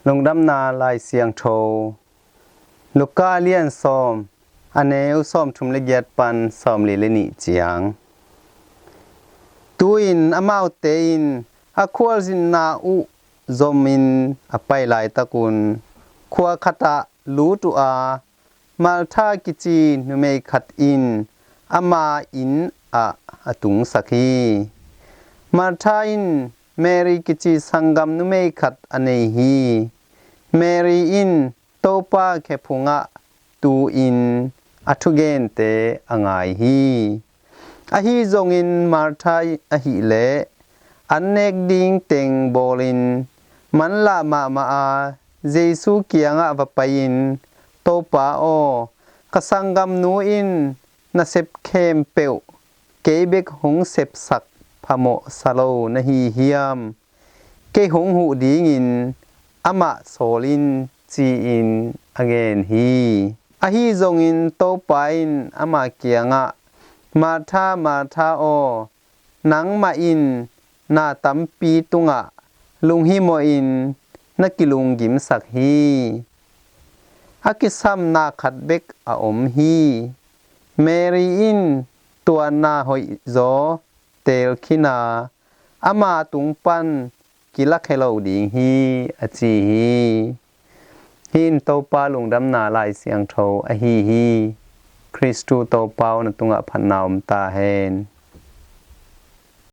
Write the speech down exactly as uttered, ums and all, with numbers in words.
Lungdamna Lai Siangtho, Luka lian sawm, a neu sawmthum le giat pan sawmli le nih ciang. Tu-in amaute in a khualzinna uh zomin a pai laitakun khua khatah lut uh a, Martha kici numei khat in ama inn ah a tungsak hi. Martha in Mary kici sanggam numei khat a nei hi. Mary in Topa khephungah tu-in a thugente a ngai hi. Ahi zongin Martha ahileh an nek ding teng bawlin manlah mahmah a, Jesu kiangah va pai-in, "Topa aw, ka sanggamnu in na sep khempeuh kei bek hong sepsak phamawh sa lo na hi hiam? Kei hong huh dingin amah sawl in," ci-in a ngen hi. Ahi zongin Topa in ama kiangah, "Martha, Martha aw, nangmah in na tampi tungah lunghimawhin na kilunggimsak hi. A kisam na khat bek a om hi. Mary in tua na hoihzaw teel khin a, ama tung pan kilakhia lo ding hi," a ci hi. Hih in Topa Lungdamna Lai Siangtho ahi hi. Khristu Topa aw, na tungah phatna om ta hen.